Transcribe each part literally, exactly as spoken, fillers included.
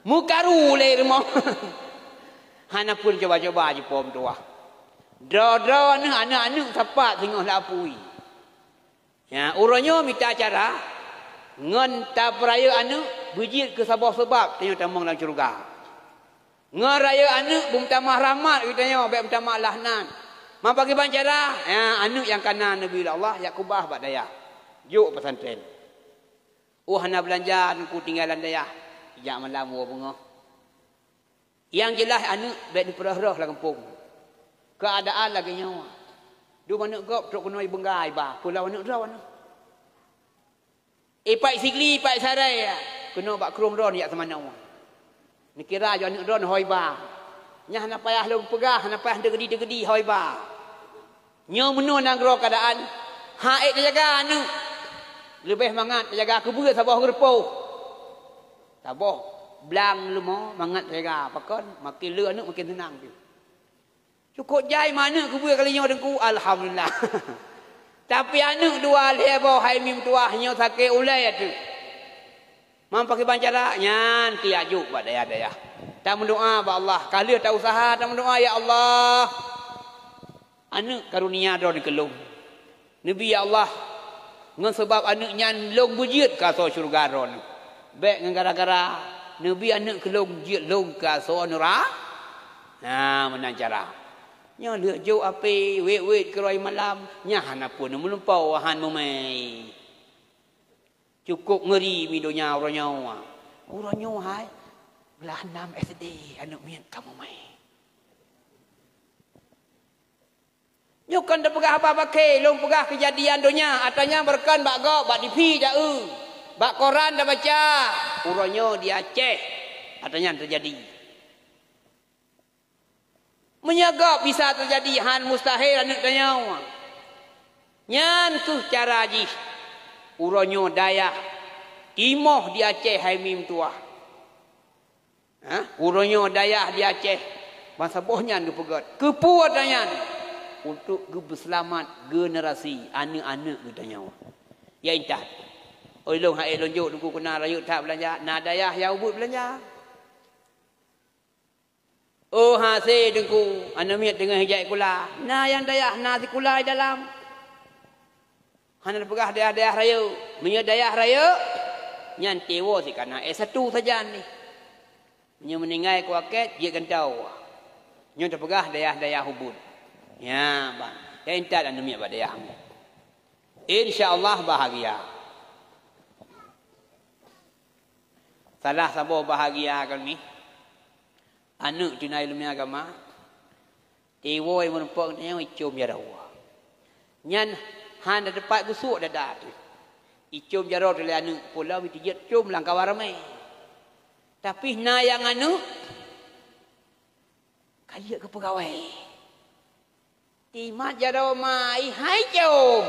Meukaru lé rumoh. Hana pun cuba-cuba jipo meutuwah. Droe-droe neuh aneuk-aneuk sapat singoh lapui. Ya, uroe nyoe mita cara ngon tapeurayeuk aneuk beujeuet keu saboh sabab tanyoe tamong lam syeuruga. Ngon rayeuk aneuk beumeutamah rahmat geutanyoe, bék meutamah laknat. Meupakiban cara, ya, aneuk nyang kana neubi lé Allah, jak keubah bak dayah. Jok pesantren. Oh, hana beulanja, teungku tinggai lam dayah. Jak malam woe beungoh. Nyang jeulaih aneuk bék neupeureuh-reuh lam gampông. Keuadaan lagée nyoe. Dum aneuk gob trok keunoe beunggai ba, peue lam aneuk droe nyoe. Ipak sigli, ipak sarai, keunoe bak krueng droe jak seumanoe. Neukira jih aneuk droe hôi ba. Nyan hana payah lôn peugah, hana payah deugedi-deugedi hôi ba. Nyoe meunoe nanggroe keuadaan, han ék tajaga aneuk. Leubeh mangat tajaga keubeue saboh geureupoh. Saboh blang leumo mangat tajaga, pakon makin le aneuk makin seunang pih. Cukôp jai meuaneuk keubeue kali nyoe teungku, alhamdulillah. Tapi aneuk dua lhée boh hai mi meutuwah nyoe sakét ulée ateueh. Meupakiban cara nyan tiajok bak dayah-dayah. Tameudoá bak Allah, ka lheueh ta-useuha tameudoá, "Ya Allah, aneuk karunia droe keu lôn." Neubi, "Ya Allah, ngon sabab aneuk nyan lôn beujeuet keu asoe syeuruga droe." Bék ngon gara-gara neubi aneuk keu lôn jeuet lôn keu asoe neura-, na meunan cara. Nyoe lheueh jok apé wét-wét keuroi malam, nyan hana pun meulumpoe han mumai. Cukôp ngeuri mi donya uroe nyoe. Uroe nyoe hai, glah nam S D aneuk miet ka mumai. Nyoe kon tapeugah haba bakée, lôn peugah keujadian donya, atra nyan beureukan bak gob, bak T V ta-eu, bak koran tabaca. Uroe nyoe di Aceh, atra nyan teujadi. Meunyoe gob bisa teujadi, han mustahil aneuk tanyoe. Nyan kheueh cara jih. Uroe nyoe dayah timoh di Aceh hai mi meutuwah. Ha? Uroe nyoe dayah di Aceh, bansaboh nyan geupeugét. Keupeue atra nyan? Untuk geupeuseulamat generasi aneuk-aneuk geutanyoe. Ya intat. Oi lôn hai lôn jok teungku keunan rayeuk that beulanja, na dayah nyang ubit beulanja. Oh hase teungku, aneuk miet teungoh ijak sikula. Na nyang dayah na sikula di dalam. Hana tapeugah dayah-dayah rayeuk. Meunyoe dayah rayeuk, nyan tiwoe sikana S satu sajan nih. Meunyoe meuninggai keu wakét, jeuet gantoe. Nyoe tapeugah dayah-dayah ubit. Nya, ban. Ya intat aneuk miet bak dayah. Insya Allah bahagia. Salah saboh bahagia kami. Aneuk teuh na ileumèe agama, tiwoe meureumpok nyan icom jaroe. Nyan hana teupat geusuek dada teuh. Icom jaroe teuh lé aneuk, peue lom iteujeuet com lam kawan ramé. Tapi na nyang aneuk ka jeuet keu peugawée. Timat jaroe ma hai com.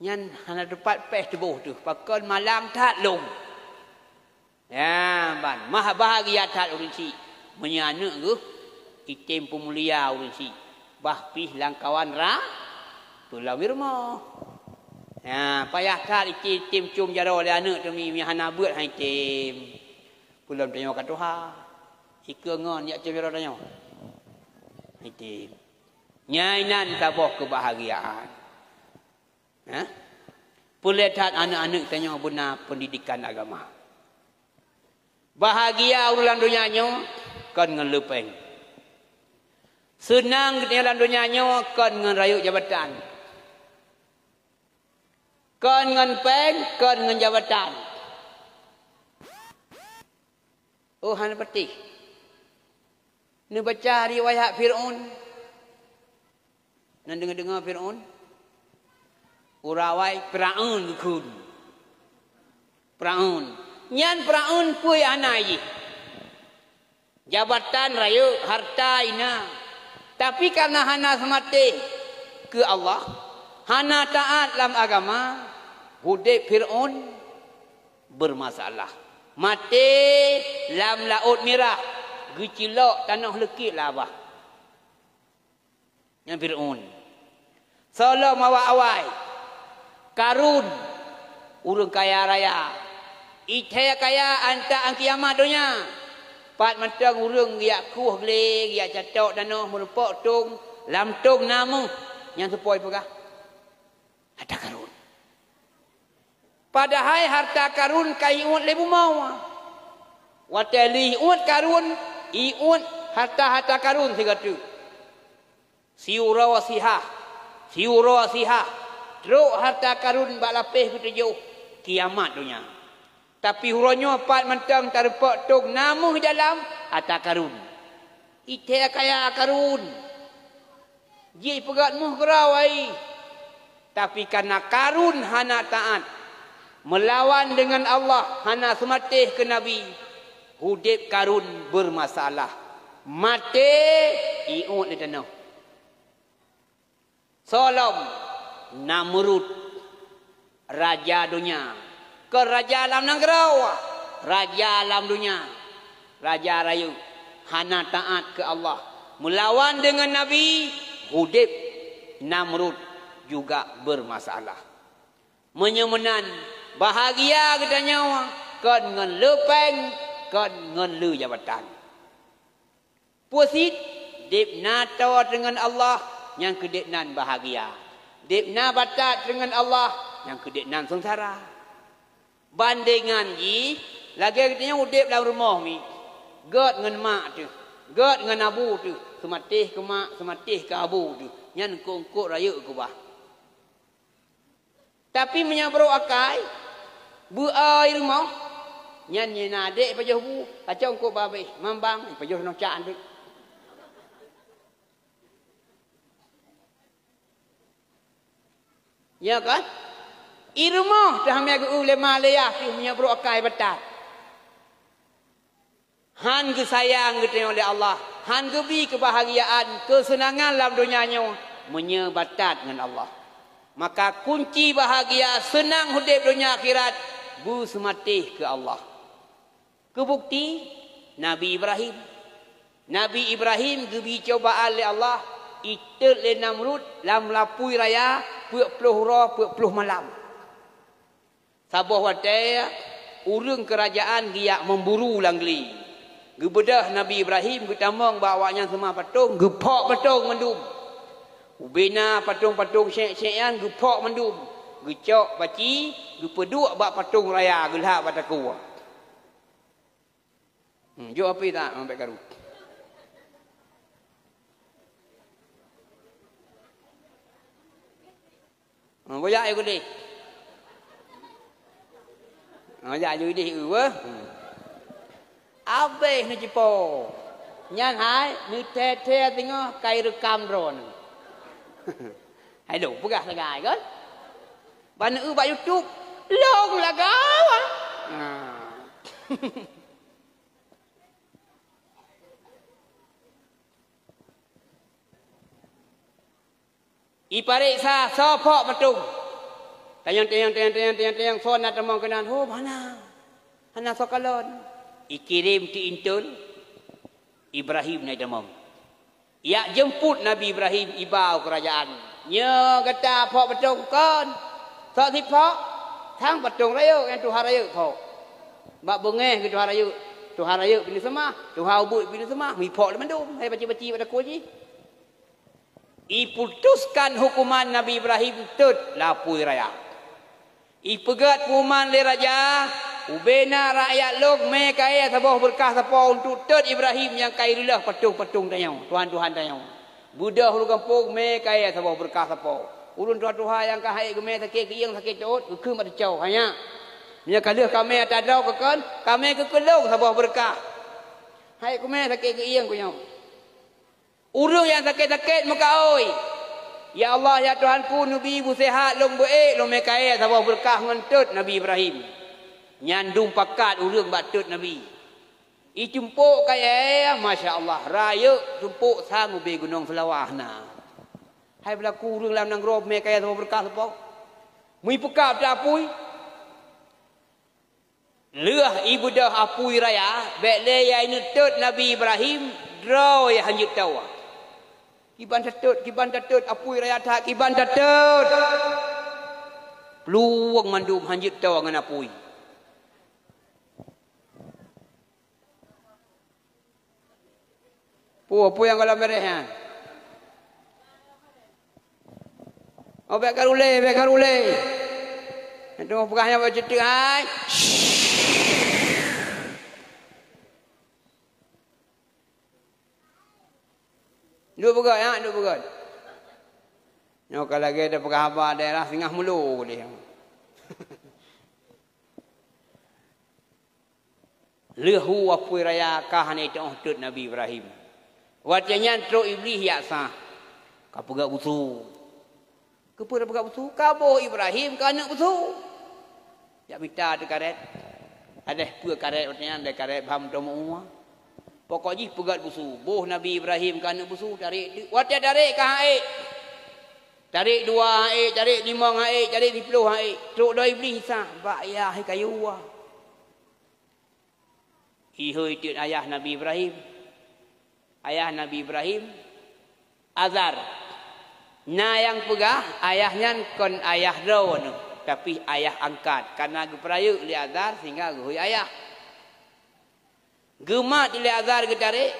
Nyan hana teupat péh tuboh teuh, pakon malang that lom. Ya, ban, mah bahagia that ureueng chik. Meunyoe aneuk geuh, item peumulia ureueng chik. Bah pih lam kawan ra, peue lom i rumoh. Ya, payah that item, item com jaroe lé aneuk teuh mi, mi hana beuet han item. Peue lom tanyoe ka tuha. Ikeue ngon jak com jaroe tanyoe. Item. Nyan inan saboh keubahagiaan. Hah? Peureulée that aneuk-aneuk tanyoe beuna peundidikan agama. Bahagia ureueng lam donya nyoe kon ngon le péng. Seunang geutanyoe lam donya nyoe kon ngon rayeuk jabatan. Kon ngon péng, kon ngon jabatan. Oh, hana patéh. Neubaca riwayat Fir'aun. Na deungoe-deungoe Fir'aun? Ureueng awai Firaun geukheun. Firaun. Nyan Firaun peue nyang hana jih? Jabatan rayeuk, harta inan. Tapi kareuna hana seumatéh keu Allah, hana taát lam agama, udeb Fir'aun beurmasalah. Maté lam Laôt Mirah, geucilok tanoh leukit lé babah. Nyan Fir'aun. Soe lom awai-awai, Karun, ureueng kaya raya. Ithée kaya antak an kiamat donya. Pat mantong ureuëng geujak kueh glé, geujak catok tanoh meurumpok tong, lam tong na méuh, nyan seupoi peugah, harta karun. Padahai harta karun ka iuet lé bumoe. Watée lheueh iuet karun, iuet harta-harta karun sigoe teuk. Siuroe sihah, siuroe sihah, trok harta karun bak lapéh keutujoh, kiamat donya. Tapi uroe nyoe pat mantong tareupok tong na méuh dalam harta karun. Ithée kaya karun. Jih peugét méuh keurau ai. Tapi kareuna karun hana taát, meulawan deungon Allah hana seumatéh keu Nabi, udeb karun beurmasalah. Maté iuet lé tanoh. Soe lom? Namrud, raja donya. Kon raja lam nanggroe, raja lam donya. Raja rayeuk, hana taát keu Allah, meulawan deungon Nabi, udeb. Namrud juga beurmasalah. Meunyoe meunan, bahagia geutanyoe kon ngon le péng, kon ngon le jabatan. Peue cit? Deb na toe deungon Allah, nyang keu deb nan bahagia. Deb na batat deungon Allah, nyang keu deb nan seungsara. Bandengan jih, lagée geutanyoe udeb lam rumoh mi, gét ngon mak teuh, gét ngon abu teuh, seumatéh keu mak, seumatéh keu abu teuh, nyan eungkôt-eungkôt rayeuk keubah. Tapi meunyoe brok akai, beu-o i rumoh, nyan nyang na adék ipajoh bu, kacok eungkôt babeh, mambang, ipajoh noe cak deuek. Ya kan? I rumoh teuhamé geu-eu lé ma lé yah pih meunyoe brok akai batat. Han geusayang geutanyoe lé Allah, han geubi keubahagiaan, keuseunangan lam donya nyoe meunyoe batat ngon Allah. Maka kunci bahagia seunang udeb donya akhirat beuseumatéh keu Allah. Keu bukti, Nabi Ibrahim. Nabi Ibrahim geubi cobaan lé Allah, itot lé Namrud lam lapui raya peuet ploh uroe peuet ploh malam. Saboh watée, ureuëng keurajeuen geujak memburu lam glé. Geubeudôh Nabi Ibrahim geutamong bak awaknyan seumah patong, geuphok patong mandum. Ubena patong-patong syek-syek nyan geuphok mandum. Geucok baci, geupeuduek bak patong raya geulhak bak takue. Hmm, jok api tak, mambek karu. Ha, boyak ayah gudeh. Ha, jak ju ideh eu, eh. Hmm. Abeh neucipo. Nyan hai, neuthe-the singoh kai reukam droeneuh. Hai lôn peugah sagai kan? Ban eu bak YouTube, lôn lagau, ah. Nah. Ipareksa soe phok meutung. Tanyong, tanyong, tanyong, tanyong, tanyong, tanyong, soe na tamong keunan? Oh, hana. Hana soe kalon. Ikirém ti inton, Ibrahim na tamong. Yak jemput Nabi Ibrahim iba u keurajeuen. Nyoe gata phok patong kon. Soe siphok? Sang patong rayeuk nyang tuha rayeuk phok. Bak beungéh geutuha rayeuk. Tuha rayeuk pineuk seumah, tuha ubeut pineuk seumah, miphok lé mandum. Hai baci-baci bak takue jih. Iputuskan hukuman Nabi Ibrahim tot lapui raya. Ipeugét peuman lé raja, ubena rakyat lôn mé kayée saboh beureukat sapo untuk tot Ibrahim nyang ka ireuloh patong-patong tanyoe, tuhan-tuhan tanyoe. Beudôh ureuëng gampông mé kayée saboh beureukat sapo. Ureuëng tuha-tuha nyang ka hai geumé sakét keuieng sakét teuôt, geukheun bak teucok, hanya. Meunyoe ka lheueh kamé ata droe keukon, kamé keukeulong saboh beureukat. Hai keumé sakét keuieng kunyong. Ureuëng nyang sakét-sakét meukaôi, "Ya Allah, ya Tuhanku, neubi beusehat lôn beu-ék lôn mé kayée saboh beureukat ngon tot Nabi Ibrahim." Nyan dum pakat ureuëng bak tot Nabi. Itumpok kayée, masya Allah, rayeuk tumpok sang ubé gunong Seulawah na. Hai beulaku ureuëng lam nanggroe mé kayée saboh beureukat sapo. Meuipeukab teuapui. Lheueh ibeudôh apui raya, bék lé ya ineuk tot Nabi Ibrahim, droe ya hanjeuet toe. Kiban tatot, kiban tatot, apui raya that, kiban tatot. Plueng mandum hanjeuet toe ngon apui. Peue, peue nyang gohlom beureh nyan? Oh, bèk karulé, bèk karulé. Nyang teungoh peugah nyan bak ceuteuk hai. Duek beugöt, ya, duek beugöt. Nyoe ka lagèe tapeugah haba daerah singoh mulo deh. Lheuh hu apui raya ka hana jiteu'oh teuet Nabi Ibrahim. Watèe nyan trok Iblih jak sa, ka peugöt busu. Keupeue peugöt busu? Ka boh Ibrahim keu aneuk busu. Jak mita teuh karét. Adeh peue karét watèe nyan, adeh karét bham tom uwa. Pokok jih peugöt busu. Boh Nabi Ibrahim keu aneuk busu, tarek teuh. Watèe tarek ka han ék. Tarek dua han ék, tarek limong han ék, tarek siplôh han ék. Trok droe Iblih sa, bak yah kayu wa. Ihôi teuet ayah Nabi Ibrahim. Ayah Nabi Ibrahim, Azar. Na nyang peugah ayah nyan kon ayah droeneuh, tapi ayah angkat, kareuna geupeurayeuk lé Azar sehingga geuhôi ayah. Geumat lé Azar geutarek,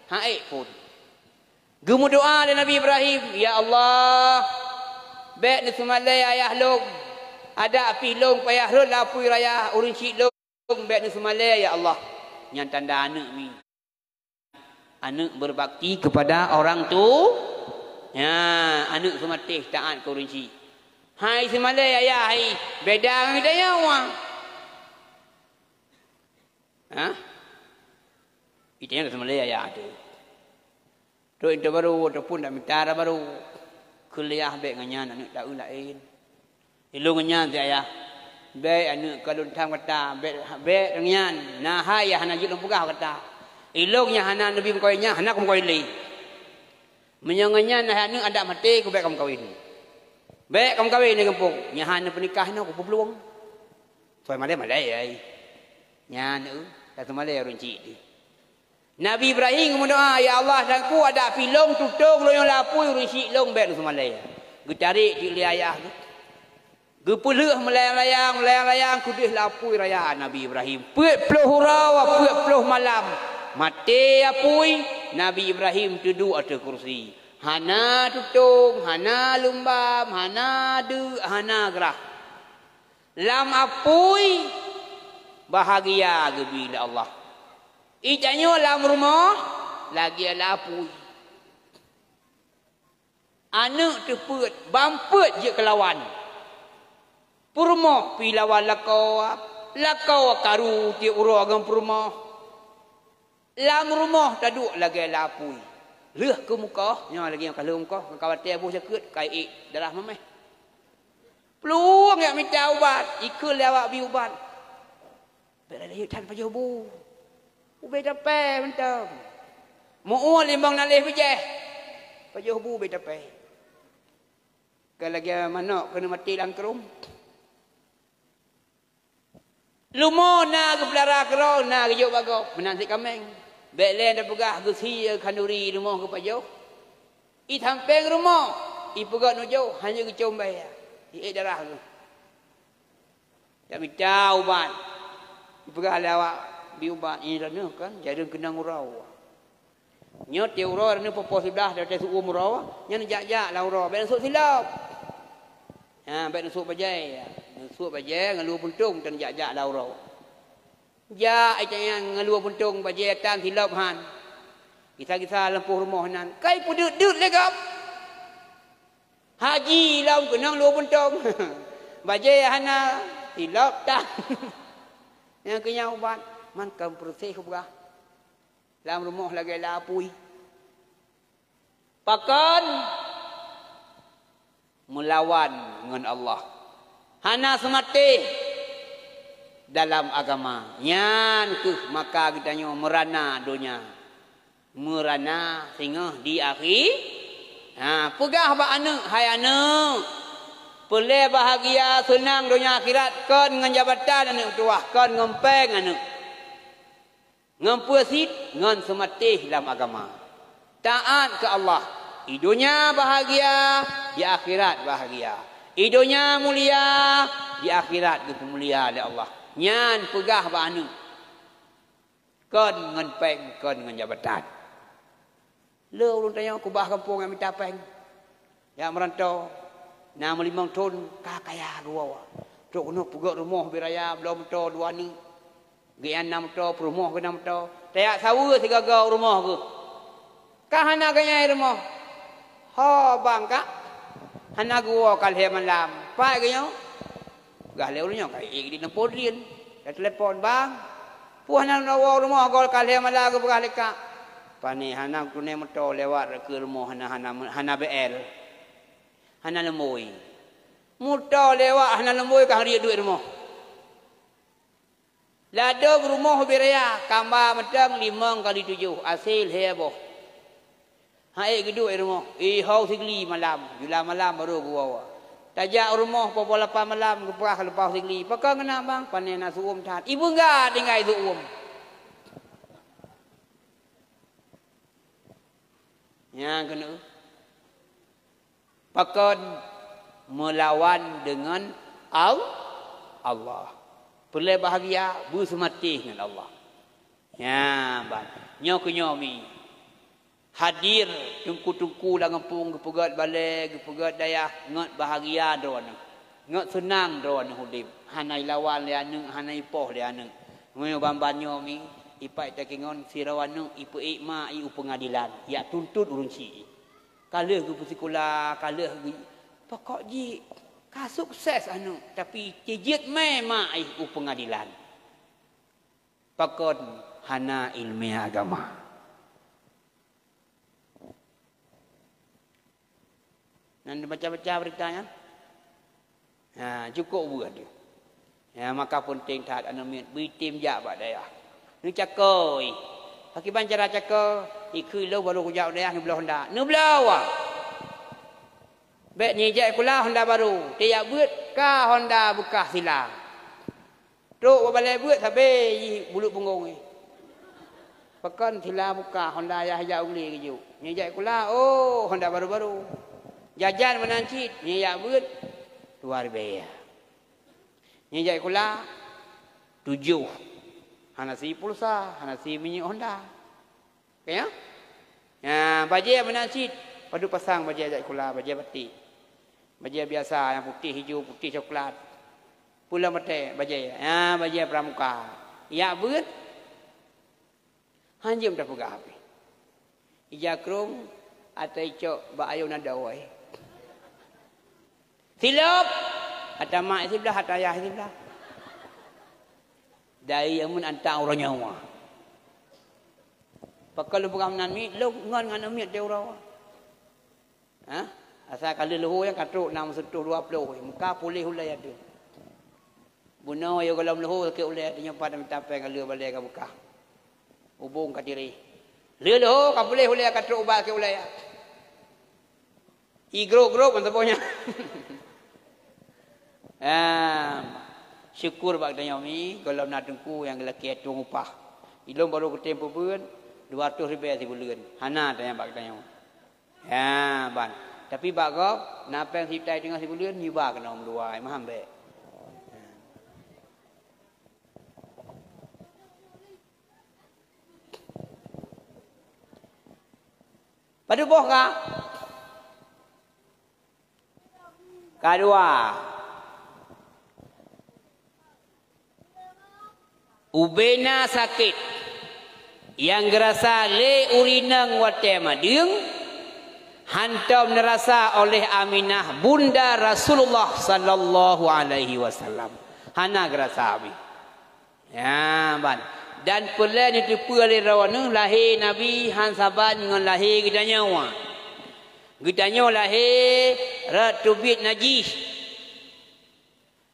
han ék phôn. Geumeudoa lé Nabi Ibrahim, "Ya Allah, bèk neuseumalée ayah lôn. Adak pih lôn payah rhot lam apui raya, ureueng chik lôn." Bèk neuseumalée, ya Allah. Nyan tanda aneuk mi. Aneuk berbakti kepada orang tu. Ya, aneuk seumatéh taat keu ureueng chik. Hai seumalée ayah hai, beda ngon geutanyoe. Ha? Geutanyoe seumalée ayah tu. Trok intu baru ataupun dak mita dara baru. Kuliah bèk ngon nyan aneuk taeu laén. Ilôn ngon nyan si ayah. Bèk aneuk ka lôn tham gata, bèk, bèk ngon nyan. Na hai nyang hana jeuet lôn peugah gata. Ilôn nyang hana neubi meukawen nyan, hana kumeukawen lé. Meunyoe ngon nyan na hai aneuk adak maté, kubèk kameukawen. Bèk kameukawen di gampông. Nyang hana peunikah nyoe kupeuplueng. Soe malée-malée ai. Nyan eu, taseumalée ureueng chik teuh. Nabi Ibrahim geumeudoa, "Ya Allah, Tuhanku, adak pih lôn tutong lôn nyang lapui ureueng chik lôn bèk neuseumalée." Geutarek cit lé ayah geuh. Geupeulheueh meulayang-layang, meulayang-layang keudeh lapui raya Nabi Ibrahim. Peuet ploh uroe, peuet ploh malam. Maté apui, Nabi Ibrahim teuduek ateueh kursi. Hana tutong, hana lumbam, hana deuk, hana grah. Lam apui bahagia geubi lé Allah. Itanyoe lam rumoh lagèe lam apui. Aneuk teupeuet, bampeuet jeuet keulawan. Peurumoh pi lawan lakoe, lakoe karu tiep uroe ngon peurumoh. Lam rumoh taduek lagèe lapui. Lheueh keu mukoh, nyoe lagèe nyang ka lheueh mukoh, ka watèe boh jakeuet, ka ék darah mamèh. Plueng jak mita ubat, ikheun lé awak bi ubat. Bèk lagèe that pajoh bu. Ubé tapèe mantong. Meu-ue limong naléh bijèh. Pajoh bu ubé tapèe. Ka lagèe manok keuneuk maté lam krueng. Lumo na geupeulara keudroe, na geujok bak gob, meunan cit kaméng. Bèk lé tapeugah geusie khanduri rumoh geupajoh. I sampéng rumoh, i peugöt nujoh, hana geucom bèe. I ék darah geuh. Jak mita ubat. I peugah lé awak bi ubat, "Nyoe droeneuh kan, jareueng keunong uroe." Nyoe tiep uroe droeneuh poh-poh siblaih watèe seuuem uroe, nyan jak-jak lam uroe, bèk neusok silop. Ha, bèk neusok bajèe. Neusok bajèe ngon luweue puntông tan jak-jak lam uroe. Jak itanyan ngon luweue puntông bajèe tan silop han. Gisa-gisa lampôh rumoh nan, ka ipeudeut-deut lé gob. Haji lom keunong luweue puntông. Bajèe hana, silop tan. Nyang keu nyan ubat, man kon peureuseh kupeugah. Lam rumoh lagèe lam apui. Pakon? Meulawan ngon Allah. Hana seumatéh dalam agama. Nyan keuh maka geutanyoe meurana donya. Meurana singoh di akhi-, ha, peugah bak aneuk, "Hai aneuk, peureulèe bahagia seunang donya akhirat kon ngon jabatan aneuk meutuwah, kon ngon pèng aneuk." Ngon peue cit? Ngon seumatéh lam agama. Taat keu Allah. Di donya bahagia, di akhirat bahagia. Di donya mulia, di akhirat geupeumulia lé Allah. Nyan peugah bak aneuk. Kon ngon pèng, kon ngon jabatan. Le ureuëng tanyoe keubah gampông nyang mita péng. Jak meurantau, na meulimong thon ka kaya geuwoe. Trok keunoe peugöt rumoh bit raya, bloe moto dua neuk. Geuian na moto, peurumoh geuh na moto. Tajak saweue sigoe-goe u rumoh geuh. Ka hana geuian rumoh. Ho bang ka. Hana geuwoe ka lhèe malam. Pat geuh nyoe? Peugah lé ureuëng nyoe ka ék di neupot lén. Ka telepon, "Bang, peue hana lôn woe rumoh goe ka lhèe malam geupeugah lé kak?" "Pane hana geutunèe moto lewat keu rumoh hana, hana, hana B L. Hana lumbôi. Moto lewat hana lumbôi ka riet duek rumoh." Ladôm rumoh bit raya, kamba mantong limong kali tujoh, hasé lhèe boh. Han ék geuduek i rumoh, i hôi Sigli malam, jula malam barô geuwoe. Tajak u rumoh poh lapan malam geupeugah leupah Sigli, "Pakon keunan bang?" "Pane na seuuem that." Ibeungga tinggai seuuem. Nyang keuneuk. Pakon? Meulawan deungon Al-, Allah. Peureulée bahagia, beuseumatéh ngon Allah. Nyan ban. Nyoe keuh nyoe mi. Hadir teungku-teungku lam gampông geupeugét balée, geupeugét dayah, ngon bahagia droeneuh. Ngon seunang droeneuh udeb. Hana ilawan lé aneuëk, hana ipoh lé aneuëk. Meunyoe ban-ban nyoe mi, ipat takingon sidroe aneuëk ipeuék mak i u peungadilan, jak tuntot ureuëng syiek. Ka lheueh geupeusikula, ka lheueh geu-, pokok jih ka sukses aneuëk, tapi cit jeuet mé mak ih u peungadilan. Pakon? Hana iéleumé agama. Nan baca-baca beurita nyan? Ha, cukôp buet tu. Ya, maka peunteng that aneuëk miet beuitem jak bak dayah. Neucakoi. Pakiban cara cakoi, ikheun lôn barô kujak dayah neubloe honda. Neubloe! Bék nyijak sikula honda barô, teuyak beuet ka honda beukah sila. Trok bak balée beuet sabé jih buleuk punggong jih. Pakon sila buka honda yah jak u glé geujok. Nyijak sikula, oh, honda barô-barô. Jajan meunan cit, nyijak beuet dua ribée. Nyijak sikula tujoh. Hana si pulsa, hana si minyeuk honda. Oke, ya? Ya, bajée meunan cit, padub pasang bajée jak sikula, bajée batik. Bajée biasa nyang putéh, hijau, putéh, coklat. Pulang batée bajée, ya, bajée pramuka. Yak beuet, hanjeuem tapeugah api. Ija krong, ata icok bak ayong nadoi. Silop! Ata mak siblah, ata ayah siblah. Dari amun anta uroe nyawa. Pakon lôn peugah meunan miet, lôn ngon, ngon miet di uroe. Ha? Asai ka lheueh leuho nyang ka trok nam seutoh dua ploh, muka puléh ulée tu. Bunoe yôh gohlom leuho sakét ulée, tanyoe pat mita péng ka lheueh balée ka beukah. Ubông ka tireh. Lheueh leuho ka puléh ulée ka trok ubat sakét ulée. Igrôp-grôp mantong boh nyan. Ah, syukur bak geutanyoe mi, gohlom na teungku nyang geulakée tueng upah. Ilôn barô kutem peubeuet dua ratus ribée sibuleuen. Hana tanyang bak geutanyoe. Ya, ban. Tapi bak gob, na péng sijuta teungoh sibuleuen, nyoe ba keunoe meudua, meuham bék. Padub boh ka? Kadua, ubena sakét nyang geurasa lé ureuëng inong watée madeueng, hantom neurasa oleh Aminah, bunda Rasulullah sallallahu alaihi wasallam. Hana geurasa abéh. Ya, ban. Dan peureulée neuteupeue lé droeneuh lahé Nabi han saban ngon lahé geutanyoe. Geutanyoe lahé rot teubiet najih.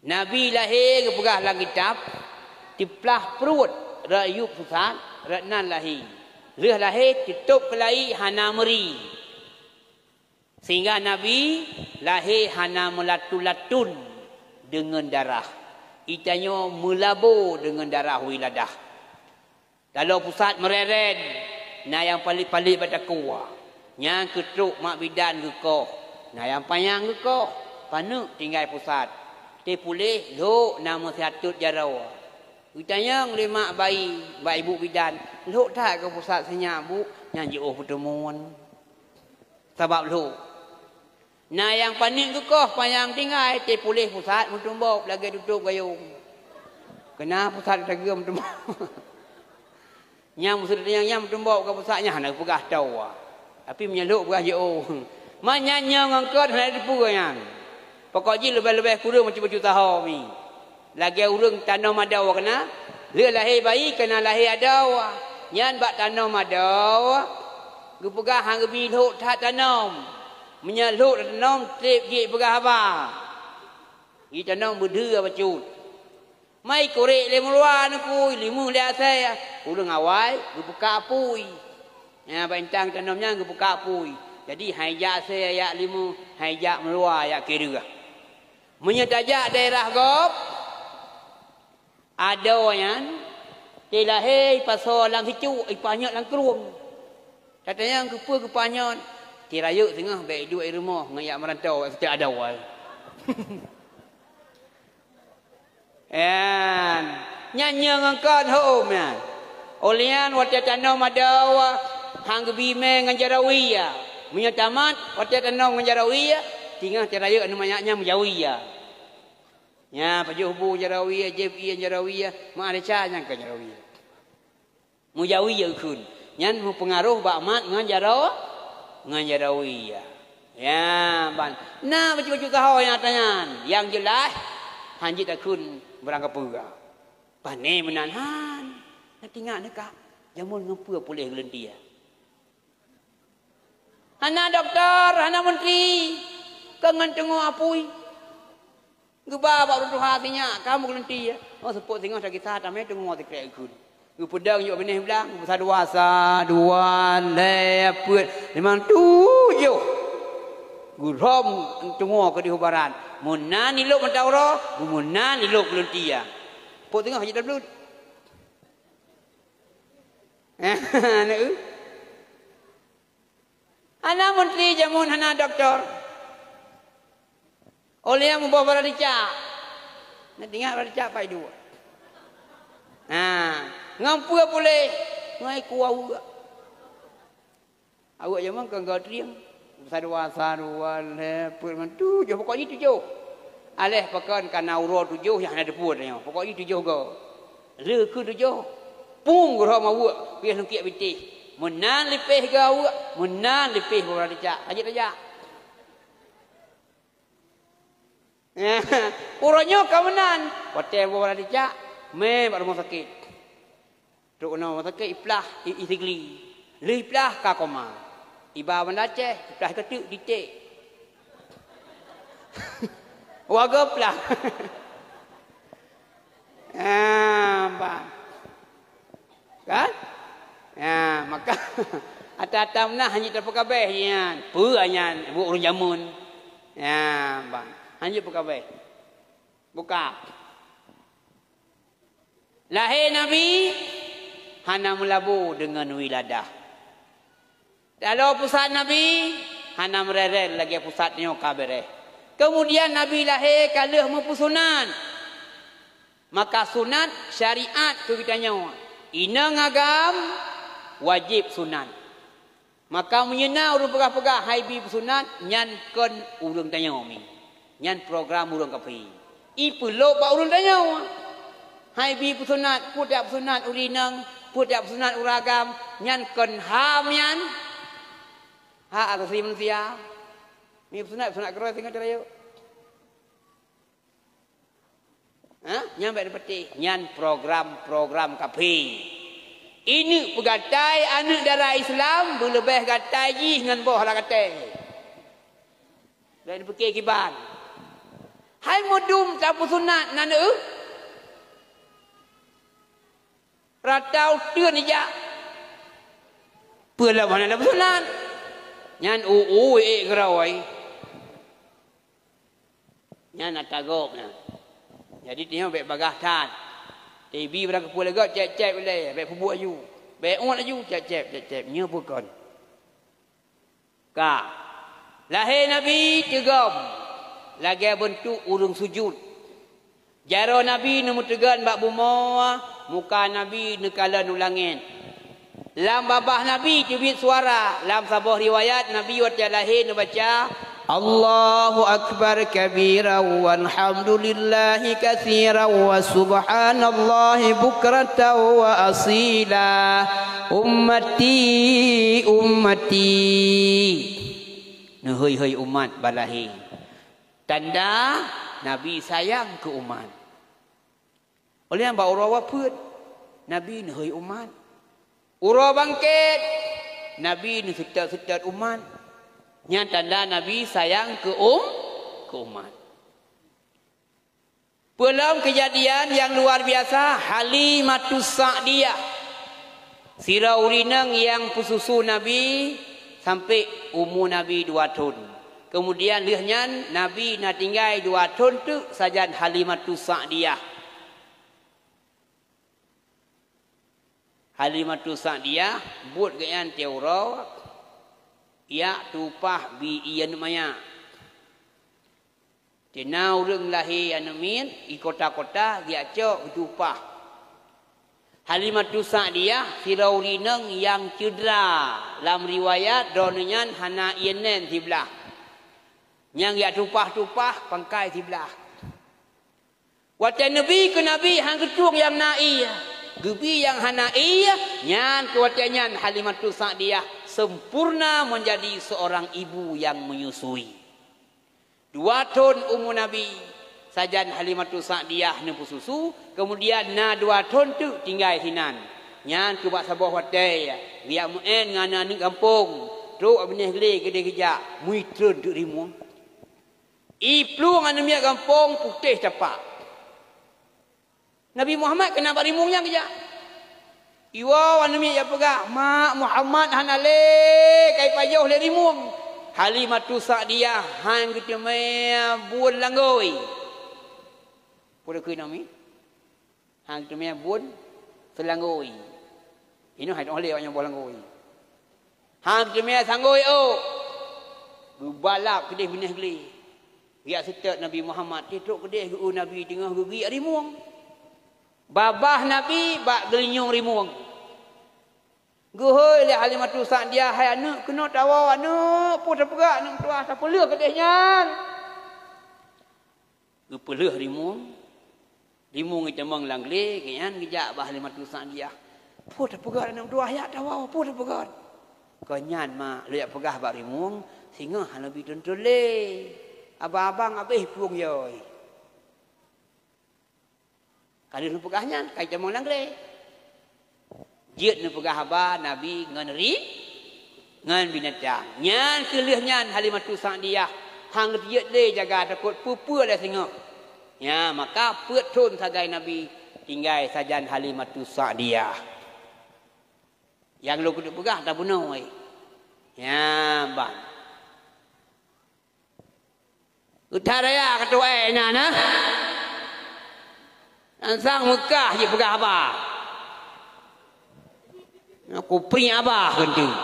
Nabi lahé geupeugah lam kitab, teuplah pruet rot yup pusat, rot nan lahé. Lheueh lahé teutôb keulayi hana meuri. Sehingga Nabi lahé hana meulatun-latun deungon darah. Geutanyoe meulabo deungon darah wiladah. Taloe pusat meureren, na nyang palék-palék bak takue. Nyang keutrok mak bidan geukoh, na nyang panyang geukoh. Paneuk tinggai pusat. Teupuléh lhok na meusiatot jaroe. Geutanyong lé mak bayi bak ibu bidan, "Lhok that keu pusat sinyak, Bu?" "Nyan jiôh peuteumuan." Sabab lhok. Na nyang paneuk geukoh panyang tinggai, tepuléh pusat meutumbok lagée tutôb gayông. Keunan pusat tageuem meutumbok. Nyang meuseudeh nyang, nyang meutumbok keu pusat nyan hana geupeugah toh. Tapi meunyoe lhok peugah jiôh. Manyan nyoe ngon kön hana teupeue nyan. Pokok jih leubeh-leubeh kureueng bacut-bacut saho mi. Lagée ureuëng tanom adoe keunan, lheueh lahé bayi keunan lahé adoe. Nyan bak tanom adoe, geupeugah han geubi lhok that tanom. Meunyoe lhok that tanom, treb jih peugah haba. Jitanom beudheu bacut. Mai korek lé meuluwa neukui, limeue lé asée, ureuëng awai geupeukak apui. Nyang bak intang tanom nyan geupeukak apui. Jadi hai jak asée jak limeue, hai jak meuluwa jak keureueh. Meunyoe tajak daerah gob, adoe nyan, teulahé ipasoe lam sicuk, ipanyöt lam krueng. Tatanyong keupeue geupanyöt, teurayeuk singoh bék iduek i rumoh ngon jak meuranto, jak seutôt adoe. Nyan, nyan nyoe ngon kön hom nyan. Óh lheueh nyan watée tanom adoe, han geubi mé ngon jaroe ie. Meunyoe tamat, watée tanom ngon jaroe ie, singoh teurayeuk aneuk manyak nyan meujaroe ie. Nyan, pajoh bu jaroe ie, jieb ie jaroe ie, meuareca nyang keu jaroe ie. Meujaroe ie kheun. Nyan meupeungaroh bak mat ngon jaroe, ngon jaroe ie. Ya, ban. Na bacut-bacut saho nyang ata nyan. Nyang jeulaih, han jeuet takheun barang kapeue. Pane meunan han. Na tingat neuka. Jameun ngon peue puléh geuleunti. Hana dokto, hana menteri, keu ngon teungoh apui. Geuba bak ureuëng tuha sinyak, ka meugeulenti. Oh, seupôt singoh takisah tamé teungoh sikrek kheun. Geupeudong jok binéh blang, sa dua, sa dua, lhée, peuet, limong, tujoh. Geuhom teungoh keudeh u barat. Meunan ilok mata uroe, meunan ilok geuleunti. Seupôt singoh jeuet tablut. Aneuk. Hana menteri jameun, hana dokto. Óh lheueh nyan muboh barang cicak. Na tingat barang cicak pai dua. Nah, ngon peue puléh? Ngon iku aweuek. Aweuek jameun kon geutrieng. Sa dua, sa dua, lhée, peuet, limong, tujoh. Pokok jih tujoh. Aléh pakon ka na uroe tujoh nyang hana teupeue tanyoe. Pokok jih tujoh go. Lheueh keu tujoh. Pum geuhom aweuek, piah lungkiek bintéh. Meunan lipéh geu aweuek, meunan lipéh boh barang cicak. Ka jeuet tajak. Uroe nyoe ka meunan, watée boh barang cicak, mé bak rumoh sakét. Trok keunoe rumoh sakét, iplah, i, isigli. Lheueh iplah ka koma. Iba Banda Aceh, iplah ikeue teuk diték. Warga plah. Ah, bah. Kan? Ya, maka ata-ata meunan hana jeuet tapeukabeh nyan. Peue nyan buet ureuëng jameun. Ya, bang. Hana jeuet peukabeh. Buka. Lahé Nabi hana meulabô deungon wiladah. Taloe pusat Nabi hana meurerel lagée pusat nyoe ka beureh. Keumudian Nabi lahé ka lheueh meupeusunat. Maka sunat syariat keu geutanyoe. Inong agam wajéb sunat. Maka meunyoe na ureuëng peugah-peugah hai bi peusunat, nyan kon ureuëng tanyoe mi. Nyan program ureuëng kafé. Ipeulôk bak ureuëng tanyoe. Hai bi peusunat, peue tajak peusunat ureuëng inong, peue tajak peusunat ureuëng agam, nyan kon ham nyan. Hak asasi manusia. Mi peusunat, peusunat keudroe singoh teurayeuk. Ha? Nyan bék neupatéh. Nyan program-program kafé. Ineuk peugatai aneuëk dara Islam beuleubeh gatai jih ngon boh lam gatai. Bék neupike kiban. Hai meudum tapeusunat na neueh. Rata uteuen ijak. Peue lom hana tapeusunat. Nyan u-u ék keurôi. Nyan ata gob nyan. Jadi tanyoe bék bagaih that. Tibi barang keupeue lé gob cép-cép ulée, bék peubuet laju. Bék uet laju cép-cép, cép-cép. Nyoe peue kon? Ka. Lahé Nabi teugom lagée beuntuk ureuëng sujut. Jaroe Nabi neumeuteugon bak bumoe, muka Nabi neukalon u langét. Lam babah Nabi teubiet suara. Lam saboh riwayat, Nabi watée lahé neubaca, "Allahu akbar kabira walhamdulillahi katsira wa subhanallahi bukratan wa asila. Ummati, ummati." Neuhôi-hôi umat ban lahé. Tanda Nabi sayang keu umat. Óh lheueh nyan bak uroe wafeuet, Nabi neuhôi umat. Uroe bangkét, Nabi neuseutôt-seutôt umat. Nyan tanda Nabi sayang keu um-, keu umat. Peue lom keujadian nyang luar biasa, Halimatus Sa'diyah. Sidroe ureuëng inong nyang peususu Nabi sampoe umu Nabi dua thon. Keumudian lheueh nyan Nabi na tinggai dua thon teuk sajan Halimatus Sa'diyah. Halimatus Sa'diyah buet gobnyan tiep uroe, jak tupaih bi ié aneuëk manyak. Teuma ureuëng lahé aneuëk miet di kota-kota geujak cok geutupaih. Halimatus Sa'diyah sidroe ureuëng inong nyang cedera, lam riwayat droeneueh nyan hana ié nén siblaih. Nyang geujak tupaih-tupaih pangkai siblaih. Watée neubi keu Nabi han geutueng nyang na ié, geubi nyang hana ié, nyan keu watée nyan Halimatus Sa'diyah sempurna menjadi seorang ibu yang menyusui. Dua thon umu Nabi sajan Halimatus Sa'diyah neupeususu, keumudian na dua thon teuk tinggai sinan. Nyan keu bak saboh watée geujak meu'én ngon aneuëk gampông, trok binéh glé keudeh geujak, meuitrön teuk rimueng. Iplueng aneuëk miet gampông putéh tapak. Nabi Muhammad keunan bak rimueng nyan geujak. Iwoe aneuëk miet jak peugah, "Mak, Muhammad hana lé, ka ipajoh lé rimueng." Halimatus Sa'diyah han geuteumé buet langgôi. Peue kheun Nabi? Han geuteumé buet seulanggôi. Inoe hai tu'oh lé awaknyan boh langgôi. Han geuteumé sanggôi ôk. Geubalap keudeh binéh glé. Geujak seutôt Nabi Muhammad, trok keudeh geu-eu Nabi teungoh geugiek rimueng. Babah Nabi bak geulinyueng rimueng. Geuhôi lé Halimatus Sa'diyah, "Hai aneuëk, keunoe tawoe aneuëk, peue tapeugah aneuëk meutuwah, tapeulheueh keudeh nyan." Geupeulheueh rimueng, rimueng itamong lam glé, gobnyan geujak bak Halimatus Sa'diyah. "Peue tapeugah aneuëk meutuwah, jak tawoe, peue tapeugah?" "Kon nyan, Mak, lôn jak peugah bak rimueng, singoh hana bi teuntôn lé. Abang-abang habéh plueng yôi." Ka lheueh neupeugah nyan, ka itamong lam glé. Jeuet neupeugah haba Nabi ngon ri-, ngon binatang. Nyan keuh lheueh nyan Halimatus Sa'diyah han geuteubiet lé jaga takot peue-peue lé singoh. Nyan, maka peuet thon sagai Nabi tinggai sajan Halimatus Sa'diyah. Nyang lôn keuneuk peugah tabunoe. Nyan ban. Geutharaya keutuha inan, nah. Ansang Meukah jipeugah haba. Kupri abah geunteuk.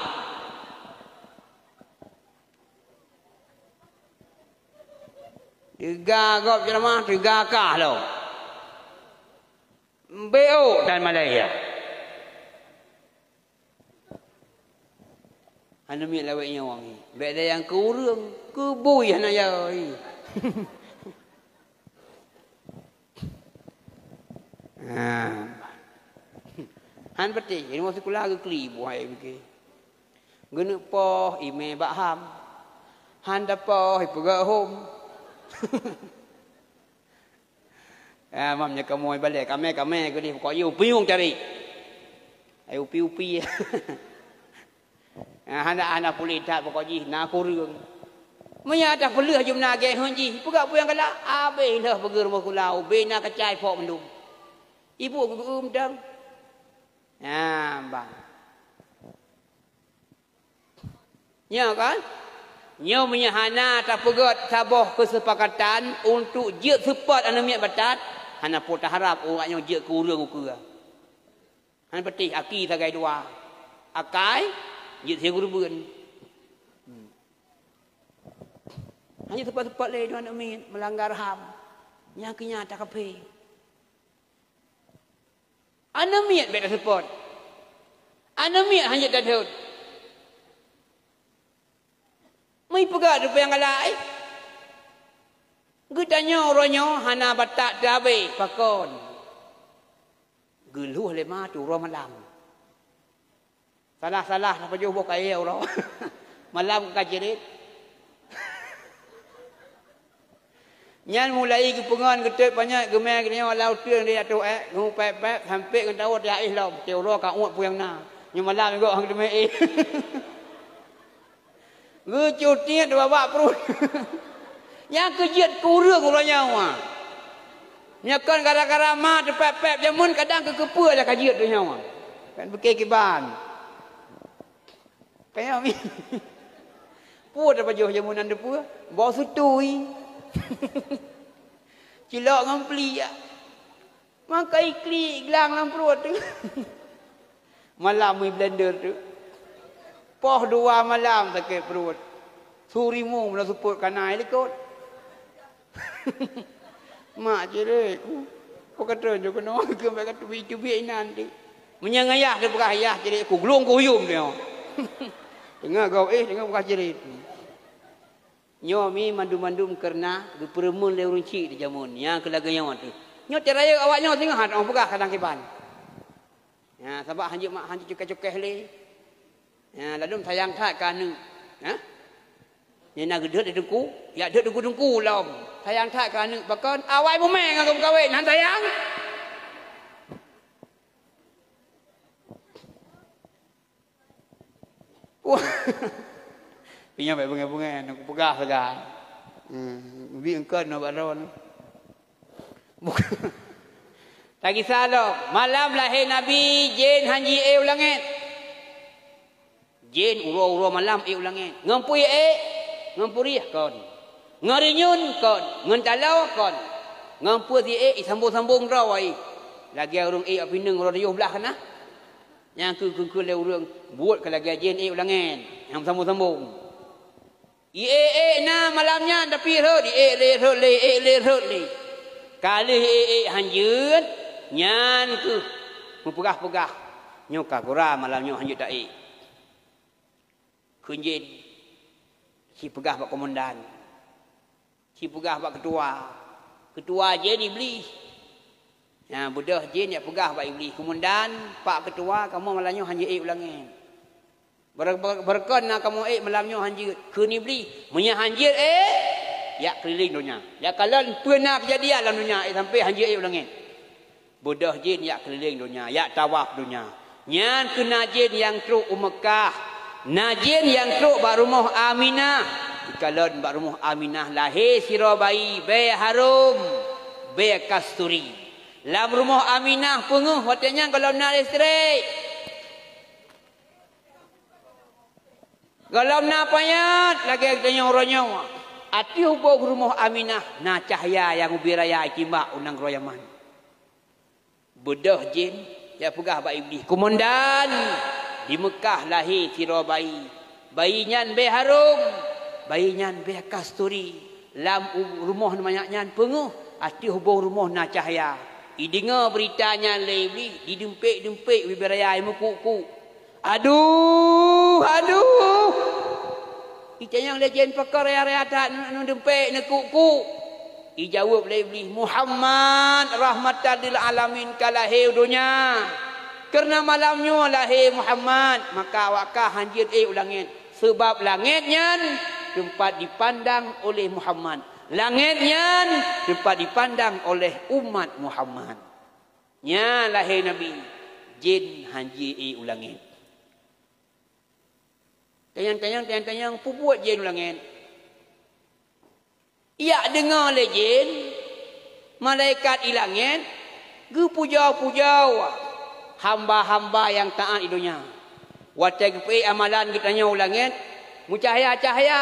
Teuga gob ceramah, teuga kah lom. Beok dan Malaysia. Hana miet lawét nyoe wangi. Bék lé nyang keu ureuëng, keu bui hana jai. Ha. Han patéh, ilmu sikula geukli buhai bike. Geuneuk poh imé bak ham. Han tapoh ipeugah hom. Ah, mam nyoe kamoe balée, kamé-kamé keudeh pokok jih upiung cari. Ai upi-upi. Ah, hana, hana puléh that pokok jih na kureueng. Meunyo ata peuleueh jumna gét hon jih, peugah peue nyang galak, abéh lheueh peugeuh rumoh kula, ubé na kacai pok mandum. Ibu geugeum dang. Nah, bang. Nyoe kan? Nyoe meunyo hana tapeugét saboh keusepakatan untuk jeuet seupôt aneuëk miet batat, hana po taharab uroe nyoe jeuet keu ureuëng ukeue. Hana patéh aki sagai dua. Akai jeuet sigoe reubeuet. Hmm. Hana seupôt-seupôt lé dua aneuëk miet meulanggar ham. Nyang keu nyan takapé. Aneuëk miet bék taseupôt. Aneuk miet hana jeuet tadhôt. Meupeugah teupeu nyang galak, eh. Geutanyoe uroe nyoe hana batak teuhabéh pakon. Geuluh lé ma tu uroe malam. Salah-salah tapajoh boh kayée uroe. Malam ka jerit. Nyan mulai geupeungon geutot panyöt geumé geutanyoe lam uteuen di ateueh ék, geupék-pék sampoe ngon tawö teuh éh lom, teuh uroe ka uet peue nyang na. Nyoe malam gok han geuteumé éh. Geucutiet babak pruet. Nyang keu jeuet keu ureuëng uroe nyoe. Nyoe kon gara-gara ma teupék-pék jameun kadang keu keupeue dah ka jeuet donya nyoe. Kan beuke kiban. Kaya mi. Peue tapajoh jameun nan teupeu? Bau sutui. Cilok ngon pliek. Maka iklik glang lam pruet tu. Malam mui blender tu. Poh dua malam sakét pruet. Surimu meunan seupôt kana likot. Mak cirit ku. Kau kata je kena ke mereka tubik-tubik inan tu. Menyang ayah dia peugah ayah cirit ku gelung ku huyum dia. Tengah gau eh tengah peugah cirit. Nyoe mi mandum-mandum kareuna geupeureumeun lé ureuëng chik di jameun nyang keu lagée nyoe teuh. Nyoe teurayeuk awak nyoe singoh han oh peugah kadang kiban. Ya, sabab hanjeuet mak hanjeuet cukée-cukée lé. Ya, ladum sayang that keu aneuëk. Ya? Nyang na geudeuet di teungku, yak deuet teungku-teungku lom. Sayang that keu aneuëk pakon awai mumé ngon geumeukawen han sayang. Wah. Pinyang bék beungéh-beungéh, nak kupeugah sagai. Hmm, bi engkon na bak droe. Bukan. Tagisa lom, malam lahé Nabi, jén han jiék u langét. Jén uroe-uroe malam ék u langét. Ngon peue ék? Ngon peurieh kon. Ngon rinyun kon. Ngon taloe kon. Ngon peue siék isambong-sambong droe. Lagée ureuëng ék api neung uroe tujoh blaih kana. Nyang keu-keu lé ureuëng buet keu lagée jén ék u langét nyang sambong-sambong. Iék-ék na malam nyan tapi rhot iék lé rhot lé ék lé rhot lé. Ka lheueh ék-ék han jeuet nyan keuh meupeugah-peugah nyoe ka gura malam nyoe han jeuet taék. Kheun jén sipeugah bak komandan. Sipeugah bak keutua. Keutua jén Iblih. Nyan beudôh jén jak peugah bak Iblih, "Keumandan, pak keutua, kamoe malam nyoe han jeuet ék u langét. Ber-, ber-, beureukan na kamoe ék malam nyoe han jeuet." Kheun Iblih, "Meunyoe han jeuet ék, jak keulileng donya. Jak kalon peue na keujadian lam donya ék sampoe han jeuet ék u langét." Beudôh jén jak keulileng donya, jak tawaf donya. Nyan keuh na jén nyang trok u Meukah. Na jén nyang trok bak rumoh Aminah. Ikalon bak rumoh Aminah lahé sidroe bayi, bèe harom, bèe kasturi. Lam rumoh Aminah peungeuh watée nyan gohlom na listrik. Gohlom na panyöt lagée geutanyoe uroe nyoe. Ateueh ubông rumoh Aminah na cahya nyang ubé raya itimbak u nanggroe Yaman. Beudôh jén, jak peugah bak Iblih, "Keumandan, di Meukah lahé sidroe bayi. Bayi nyan bèe harom, bayi nyan bèe kasturi. Lam u-, rumoh manyak nyan peungeuh, ateueh ubông rumoh na cahya." Ideungoe beurita nyan lé Iblih, didumpék-dumpék ubé raya imeukuk-kuk. "Aduh, aduh! Itanyong lé jén pakon raya-raya that neudumpék neukuk-kuk?" Ijaweueb lé Iblih, "Muhammad rahmatan lil alamin ka lahé u donya. Kareuna malam nyoe lahé Muhammad, maka awak kah han jeuet ék u langét. Sabab langét nyan teumpat dipandang oleh Muhammad. Langét nyan teumpat dipandang oleh umat Muhammad." Nyan lahé Nabi, jén han jeuet ék u langét. Tanyong-tanyong, tanyong-tanyong, peubuet jén u langét. Jak deungoe lé jén, malaikat i langét geupujoe-pujoe hamba-hamba nyang taát i donya. Watée geupeuék amalan geutanyoe u langét, meucahya-cahya,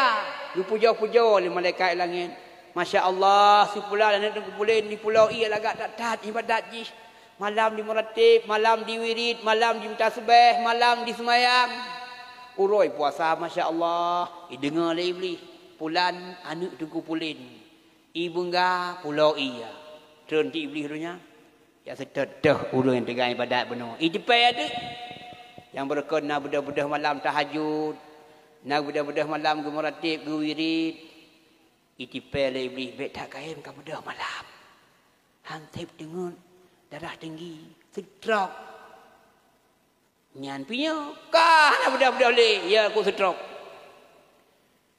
geupujoe-pujoe lé malaikat i langét. "Masya Allah, si pulan aneuëk teungku pulen di pulo ie lagak that-that iébadat jih. Malam jimeuratéb, malam jiwirit, malam jimeutaseubeh, malam jiseumayang. Uroe puasa, masya Allah." Ideungoe lé Iblih, "Pulan aneuëk teungku pulen, i beungga pulo ie." Treun ti Iblih donya. Jak seutôt-tôt ureuëng nyang teuga iébadat bunoe. Ijipée teuk. Nyang beureukat na beudôh-beudôh malam tahajud, na beudôh-beudôh malam geumeuratib, geuwirid. Itipée lé Iblih, "Bék that kayém ka beudôh malam. Han sép teungeut darah tinggi, stroke." Nyan pih nyoe, ka hana beudôh-beudôh lé, ya ku stroke.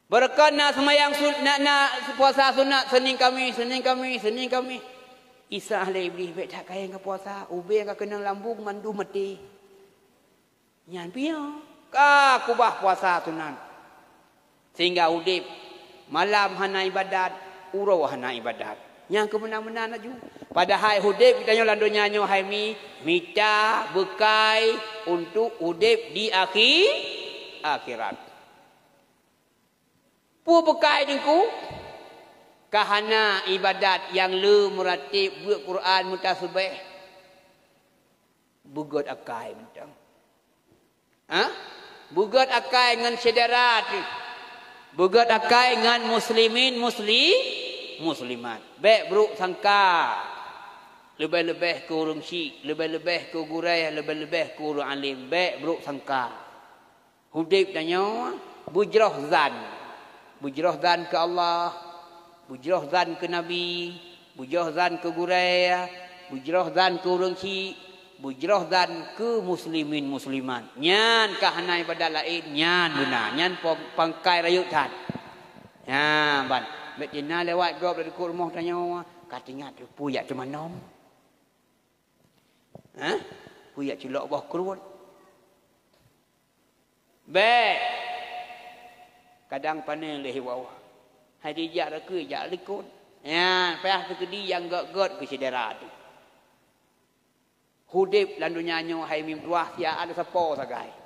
Beureukat na seumayang sun-, na, na puasa sunat Senin Kamis, Senin Kamis, Senin Kamis. Isah lé Iblih, "Bék that kayém ka puasa, ubé ka keunong lambung mandum maté." Nyan pih nyoe, ka kubah puasa sunat. Sehingga udeb malam hana ibadat, uroe hana ibadat. Nyang keumeunan-meunan laju. Padahai udeb geutanyoe lam donya nyoe hai mi, mita beukai untuk udeb di akhi-, akhirat. Peue beukai Teungku? Ka hana ibadat nyang le meuratib, beuet Quran, meutasbeh. Beugét akai mantong. Ha? Beugét akai ngon syedara teuh. Beugét akai ngon muslimin, musli-, muslimat. Bék brok sangka. Leubeh-leubeh keu ureuëng syik, leubeh-leubeh keu gurée, leubeh-leubeh keu ureuëng alim. Bék brok sangka. Udeb tanyoe beujroh zan. Beujroh zan keu Allah, beujroh zan keu Nabi, beujroh zan keu gurée, beujroh zan keu ureuëng syik, beujroh zan keu muslimin muslimat. Nyan ka hana ibadat laén, nyan beuna. Nyan po-, pangkai rayeuk that. Nyan ban. Bék tina lewat gob dari rumoh tanyoe, ka teuingat peue jak teumanom. Hah? Peue jak culok boh kruet. Bék. Kadang pané lé wawa. Hai dijak rakui jak likot. Nyan, payah teukeudi nyang gét-gét keu syedara teuh. Udeb lam donya nyoe hai mim tuah siat ada sapo sagai.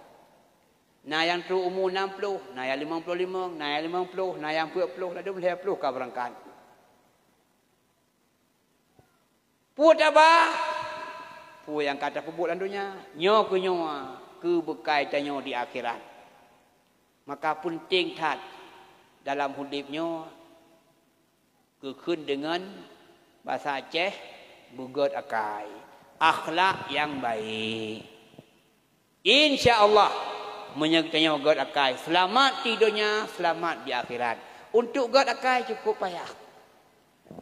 Na nyang trok umu nam ploh, na nyang limong ploh limong, na nyang limong ploh, na nyang peuet ploh, ladôm lhée ploh ka beurangkat. Peue taba? Peue nyang ka tapeubuet lam donya. Nyoe keu nyoe, keu beukai tanyoe di akhirat. Maka peunteng that dalam udeb nyoe geukheun deungon basa Aceh beugét akai, akhlak nyang baik. Insya Allah, meunyoe geutanyoe gét akai, seulamat di donya, seulamat di akhirat. Untuk gét akai cukôp payah.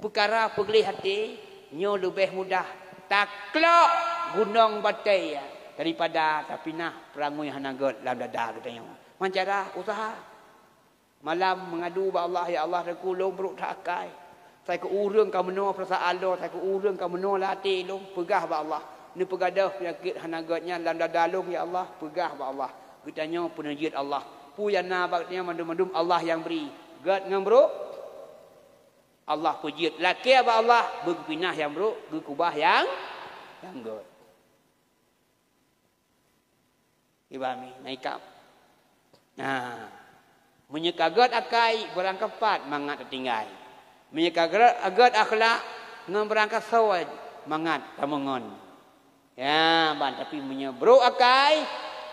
Peukara peugleh até nyoe leubeh mudah taklok gunong batée daripada tapinah peurangui hana gét lam dada geutanyoe. Meucara useuha. Malam meungadu bak Allah, "Ya Allah, Teungku, lôn brok that akai. Saikeu ureuëng ka meunoe peurasaan lôn, saikeu ureuëng ka meunoe lam até lôn, peugah bak Allah. Neupeugadôh peunyakét hana gét nyan lam dada lôn, ya Allah, peugah bak Allah." Geutanyoe peuneujeuet Allah. Peue nyang na bak geutanyoe mandum-mandum Allah nyang bri. Gét ngon brok, Allah peujeuet. Lakée bak Allah, beugeupinah nyang brok, geukubah nyang, nyang gét. Iba mi, na ikab. Nah, meunyoe ka gét akai, beurangkapat mangat tatinggai. Meunyoe ka gét, gét akhlak, ngon beurangkasoe mangat tameungon. Ya, ban, tapi meunyoe brok akai,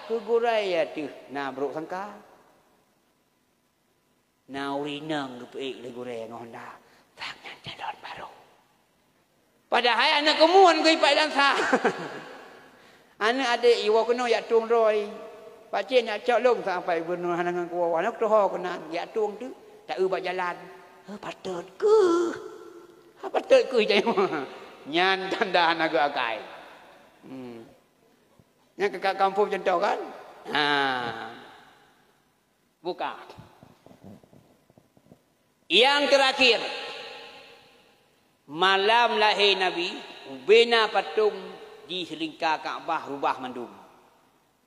keu gurée ya teuh na brok sangka. Na ureuëng inong geupeuék lé gurée ngon honda, "Sang nyan calon barô." Padahai aneuëk keumuen geuipat lam sa. Aneuëk adék iwoe keunoe jak tueng droe. Pacén jak cok lom sampai beuneuh hana ngon kuwoe. Aneuëk tuho keunan jak tueng teuk. Taeu bak jalan. "Heh, patot keuh. Ha, patot keuh," jak nyoe. Nyan tanda hana gét akai. Hmm. Nyan keu kat kampung contoh kan? Ha. Buka. Nyang teurakhir, malam lahé Nabi, ubena patong di seulingka Ka'bah rubah mandum.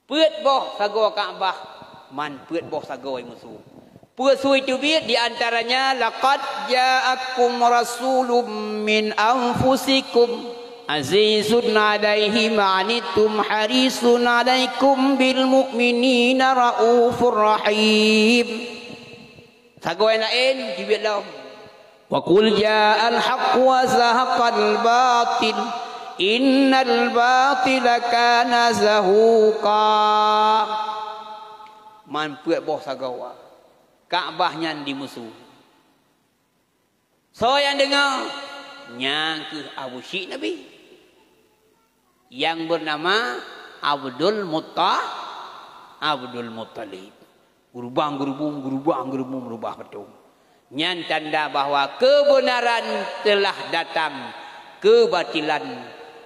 Peuet boh sagoe Ka'bah, man peuet boh sagoe musoh. Peue sui teubiet di antaranya, "Laqad ja'akum rasulun min anfusikum." Azizun alaihi ma anittum harisun alaikum bil mu'minina raufur rahim. Sagoe laén jeuet lom. Wa qul ja'al haqq wa zahaqal batil innal batila kana zahuqa. Man peuet boh sagoe. Ka'bah nyan dimusoh. Soe nyang deungoe? Nyang kheueh Abu Syik Nabi, nyang beunama Abdul Muttha-, Abdul Muttalib. Geurubang-geurubung, geurubang-geurubung meurubah patong. Nyan tanda bahwa keubeunaran teulah datang, keubatilan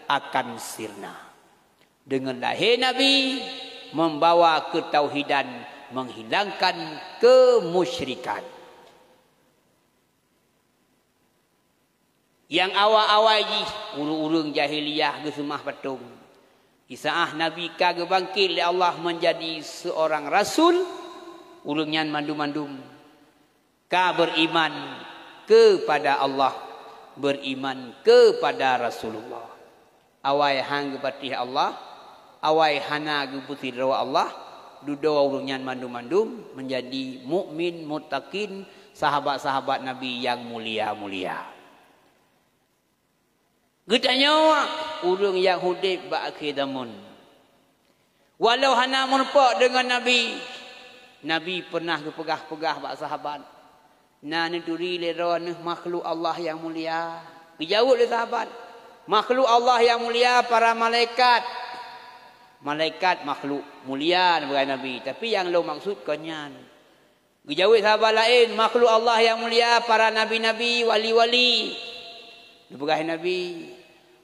akan sirna. Deungon lahé Nabi, membawa keutauhidan, menghilangkan keumusyrikan. Nyang awai-awai jih, ureuëng-ureuëng jahiliyah geuseumah patong. Di saát Nabi ka geubangkét lé Allah menjadi seorang rasul, ureuëng nyan mandum-mandum ka beriman kepada Allah, beriman kepada Rasulullah. Awai han geupatéh Allah, awai hana geupeusidroe Allah, dudoe ureuëng nyan mandum-mandum menjadi mukmin, muttaqin, sahabat-sahabat Nabi nyang mulia-mulia. Geutanyoe ureuëng nyang udeb bak akhé zaman. Walau hana meurumpok deungon Nabi, Nabi pernah geupeugah-peugah bak sahabat, "Na neuturi lé droeneuh makhluk Allah nyang mulia?" Geujaweueb lé sahabat, "Makhluk Allah nyang mulia para malaikat." Malaikat makhluk mulia, neupeugah Nabi, "Tapi nyang lôn maksud kon nyan." Geujaweueb sahabat laén, "Makhluk Allah nyang mulia para nabi-nabi, wali-wali." Neupeugah Nabi,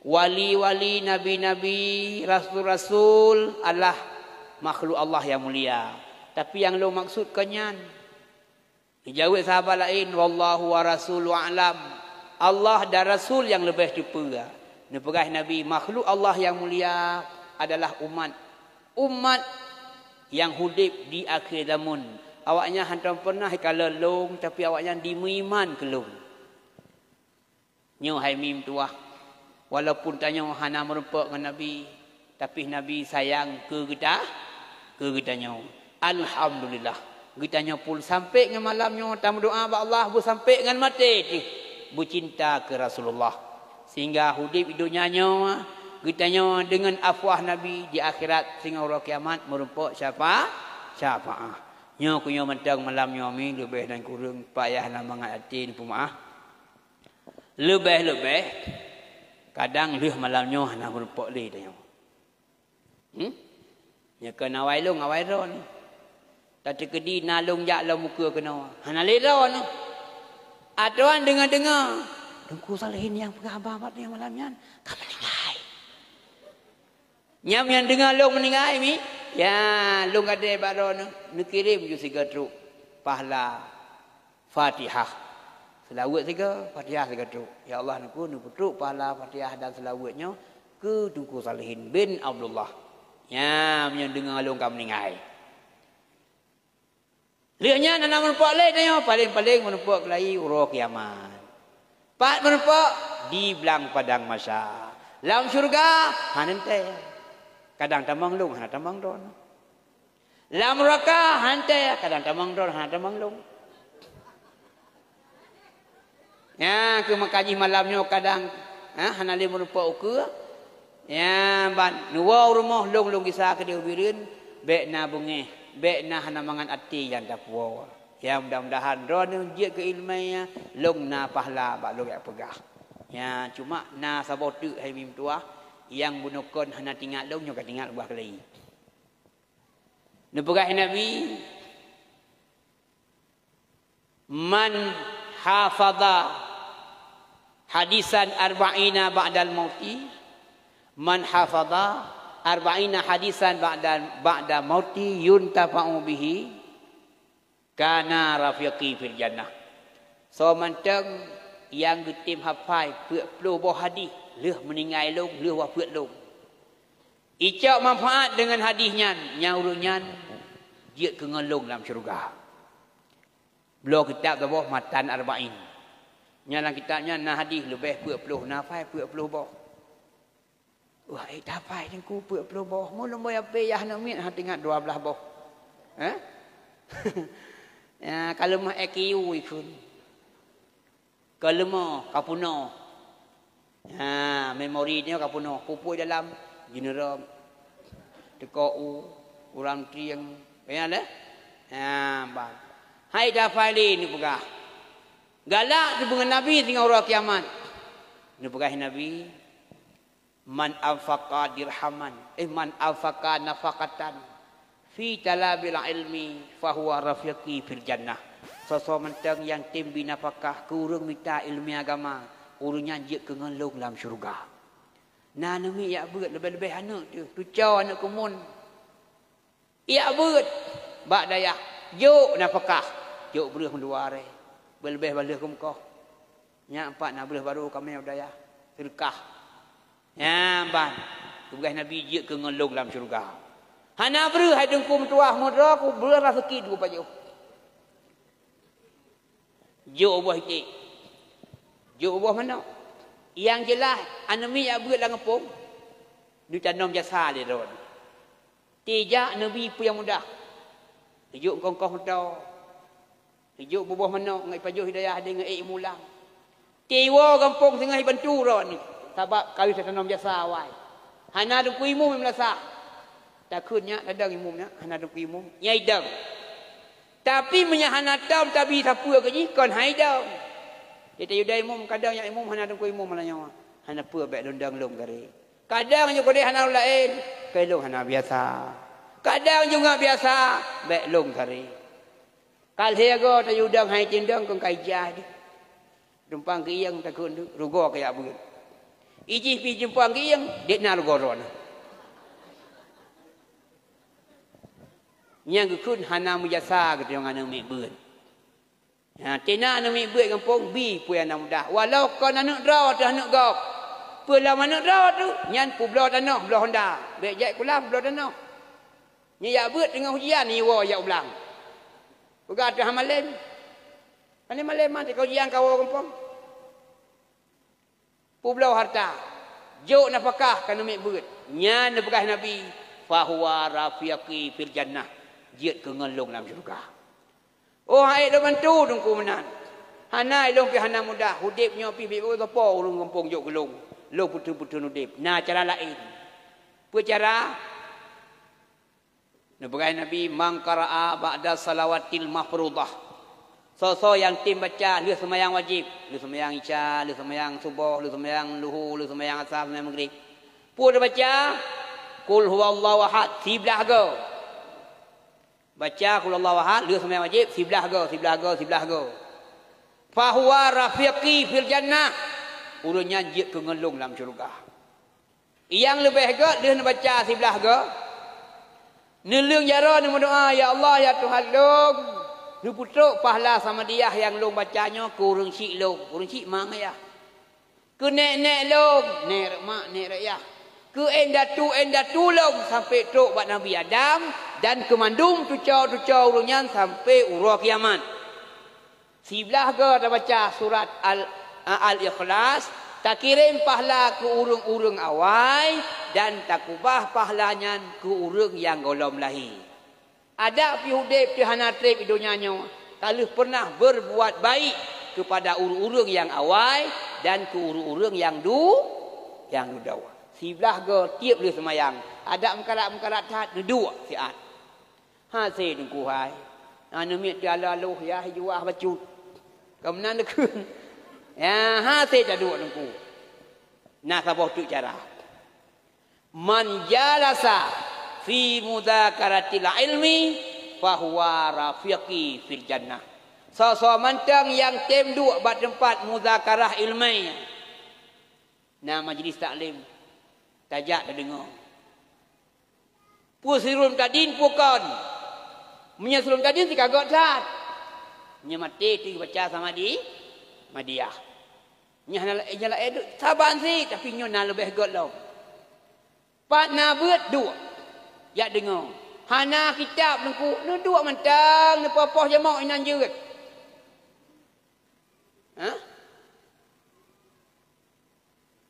"Wali-wali, nabi-nabi, rasul-rasul adalah makhluk Allah nyang mulia. Tapi nyang lôn maksud kon nyan." Geujaweueb sahabat laén, "Wallahu wa rasulu a'lam." Allah dan Rasul nyang leubeh teupeue. Neupeugah Nabi, "Makhluk Allah nyang mulia adalah umat, umat nyang udeb di akhé zaman. Awaknyan hántom pernah jikalon lôn, tapi awaknyan jimeuiman keu lôn." Nyoe hai meutuah, walaupun tanyoe hana meurumpok ngon Nabi, tapi Nabi sayang keu geuta-, keu geutanyoe. Alhamdulillah, geutanyoe pun sampoe ngon malam nyoe tameudoa bak Allah, beusampoe ngon maté teuh beucinta keu Rasulullah. Sehingga udeb di donya nyoe, geutanyoe deungon afwah Nabi, di akhirat singoh uroe kiamat meurumpok syafa-, syafaat. Nyoe keuh nyoe mantong malam nyoe mi leubeh dan kureueng payah na mangat até neupeumaáh. Leubeh-leubeh, kadang lheueh malam nyoe hana meurumpok lé tanyoe. Hmm? Nyoe keu awai lôn, awai droeneuh. Tateukeudi na lôn jak lom ukeue keunoe, hana lé droeneuh. Atoan deungoe-deungoe, Teungku Salihin nyang peugah haba bak tanyoe malam nyan ka meuninggai. Nyan nyang deungoe lôn meuninggai mi, ya, lôn gadée bak droeneuh, neukirém ju sigoe trok pahala Fatihah. Seulaweuet sigoe, Fatihah sigoe trok. Ya Allah, Teungku, neupeutrok pahala Fatihah dan seulaweuet nyoe keu Teungku Salihin bin Abdullah. Nyan nyang deungoe lôn ka meuninggai. Lheueh nyan hana meurumpok lé tanyoe, paleng-paleng meurumpok keulayi uroe kiamat. Pat meurumpok? Di blang padang mahsyar. Lam syeuruga hana teuntée. Kadang tamong lôn, hana tamong droeneuh. Lam nuraka hana teuntée, kadang tamong droeneuh, hana tamong lôn. Nyan keuh maka jih malam nyoe kadang, ha, hana lé meurumpok ukeue. Nyan ban neuwoe u rumoh lôn, lôn gisa keudeh u Bireuen, bék na beungéh, bék na hana mangat até nyang tapuwoe. Ya, mudah-mudahan droeneuh jeuet keu iéleumé nyan, lôn na pahala bak lôn jak peugah. Nyan cuma na saboh teuk hai meutuah, nyang bunoe kon hana teuingat lôn, nyoe ka teuingat ubah keulayi. Neupeugah Nabi, "Man hafadha hadisan arba'ina ba'dal mauti, man hafadha arba'ina hadisan ba'da, ba'da mauti yuntafa'u bihi, kana rafiqi fil jannah." Soe mantong nyang geutem hafai peuet ploh boh hadih lheueh meuninggai lôn, lheueh wafeuet lôn, icok manfaat deungon hadih nyan, nyan ureuëng nyan jeuet keu ngon lôn lam syeuruga. Bloe kitab saboh Matan Arba'in. Nyan lam kitab nyan na hadih leubeh peuet ploh, na hafai peuet ploh boh. Wah, eh, hafai Teungku peuet ploh boh. Meulumbai ape yah aneuk miet hana teuingat dua blaih boh. Eh? Ya, ka leumah I Q ikheun. Ka leumah, ka peunoh. Ha, memori nyoe ka peunoh. Peue-peue dalam, jineureuem, teuko u, ureuëng trieng. Ya leh? Ha, ban. Hai hafai lé neupeugah. Galak teuh deungon Nabi singoh uroe kiamat. Neupeugah Nabi, "Man anfaqa dirhaman, eh, man anfaqa nafaqatan Fi talabil ilmi fahuwa rafiqi fil jannah. Soe-soe mantong nyang tem bri nafakah keu ureuëng mita iéleumé agama, ureuëng nyan jeuet keu ngon lôn lam syeuruga. Na aneuk miet jak beuet, leubeh-leubeh aneuk teuh, teucok aneuk keumuen. Jak beuet bak dayah, jok nafakah, jok breueh meudua aré. Leubeh-leubeh bak lheueh keu meukoh. Nyak pat na breueh barô kamoe u dayah, seudeukah. Nyan ban, geupeugah Nabi jeuet keu ngon lôn lam syeuruga. Hana breueh hai Teungku meutuwah, meudroe ku breueh raseuki dua pajoh. Jok boh iték. Jok boh manok. Nyang jeulaih, aneuk miet jak beuet lam gampông, neutanom jasa lé droe. Tijak neubi peue nyang mudah. Ijok kongkoh meuto. Ijok buboh manok ngon ipajoh hidayah deh ngon ék mulang. Tiwoe gampông singoh ibantu droe ni. Sabab ka tanom jasa awai. Hana Teungku Imum meunasah. Takheun nyak tadong Imum nyak, hana Teungku Imum. Nyai dong. Tapi meunyoe hana tom tabi sapeue keu jih kon hai dong. Jadi tayue dong Imum, kadang nyak Imum hana Teungku Imum malam nyoe. Hana peue, bék lôn dong lôn gare. Kadang nyoe keudeh hana laén, keu lôn hana biasa. Kadang juga biasa, bék lôn gare. Ka lhée goe tayue dong hai tindong keu kai jah deh. Tumpang keuieng takheun rugoe keu jak beuet. Ijih pih tumpang keuieng, dek na rugoe droe na. Nyang geukheun hana meujasa geutanyoe ngon aneuk miet beuet. Ha, tina aneuk miet beuet gampông bi peue nyang na mudah. Walau kon aneuk droe teuh aneuk gob. Peue lom aneuk droe teuh, nyan peubloe tanoh, bloe honda. Bék jak sikula peubloe tanoh. Nyan jak beuet teungoh ujian, iwoe jak u blang. Peugah teuh malém. Malém-malém mantong ka ujian ka woe gampông. Peubloe harta, jok nafakah keu aneuk miet beuet. Nyan neupeugah Nabi, "Fahuwa rafiqi fil jannah." Jeuet keu ngon lôn lam syeuruga. Oh, hai lôn bantu Teungku meunan. Hana, lôn pih hana mudah. Udeb nyoe pih bit sapo ureuëng gampông jok keu lôn. Lôn peuteun-peuteun udeb. Na cara laén. Peue cara? Neupeugah Nabi, "Man qara'a ba'da salawatil mafruḍah." Soe-soe nyang tem baca lheueh seumayang wajéb, lheueh seumayang Isya, lheueh seumayang Suboh, lheueh seumayang Luhu, lheueh seumayang Asa, seumayang Maghrib. Peue tabaca? Qul huwallahu ahad, siblaih goe. Baca Qul huwallahu ahad, lheueh seumayang wajéb, siblaih goe, siblaih goe, siblaih goe. "Fahuwa rafiqi fil jannah." Ureuëng nyan jeuet keu ngon lôn lam syeuruga. Nyang leubeh gét lheueh neubaca siblaih goe, neuleueng jaroe neumeudoá, "Ya Allah, ya Tuhan lôn, neupeutrok pahla samadiyah nyang lôn baca nyoe keu ureuëng syiek lôn," ureuëng syiek ma ngon yah, "keu nék-nék lôn, nék rot mak, nék rot yah, keu indatu-indatu lôn sampoe trok bak Nabi Adam dan keu mandum tucoe-tucoe ureuëng nyan sampoe uroe kiamat." Siblaih goe tabaca surat Al-, Al-Ikhlas, takirém pahla keu ureuëng-ureuëng awai dan takubah pahla nyan keu ureuëng nyang gohlom lahé. Adak pih udeb teuh hana treb i donya nyoe, ka lheueh peureunah beurbuat baik keupada ureuëng-ureuëng nyang awai dan keu ureuëng-ureuëng nyang du-, nyang dudoe. Siblaih goe tieb lheueh seumayang, adak meukarat-meukarat that neuduek siat. Hase Teungku hai. Aneuk miet teualoh-aloh yah juah bacut. Ka meunan neukheun. Ya, hase taduek Teungku. Na saboh teuk cara. "Man jalasa fi mudhakaratil ilmi fahuwa rafiqi fil jannah." Soe-soe mantong nyang tem duek bak teumpat mudhakarah iéleumé. Na majlis taklim. Tajak tadeungoe. Peue siuroe tadin peue kon. Meunyoe siuroe tadin sikagoe that. Nyoe maté teuh baca sama di Madiyah. Nyoe hana laén, nyoe laén saban sit, tapi nyoe na leubeh gét lom. Pat na beuet duek. Jak deungoe. Hana kitab Teungku, neuduek mantong, neupoh-poh jamok inan jeuet. Hah?